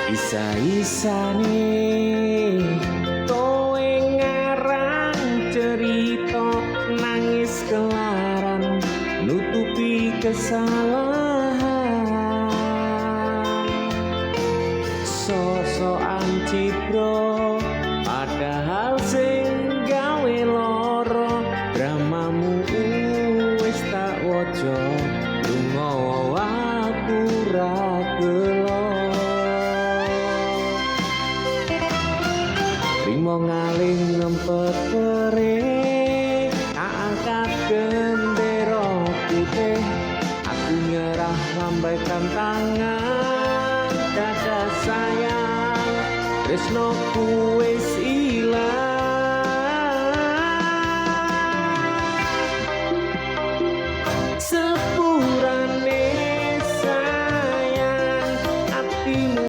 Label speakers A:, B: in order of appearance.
A: Isa-isane kowe ngarang cerita, nangis kelaran nutupi kesalahan. Sok-sokan cibro, padahal sing gawe loro. Dramamu wis tak waca, lunga aku ra gelo. Rimo ngaling ngempet kere, tak angkat gendera putih. Aku nyerah, lambaikan tangan. Dadah sayang, tresnoku wis ilang. Sepurane sayang, atimu.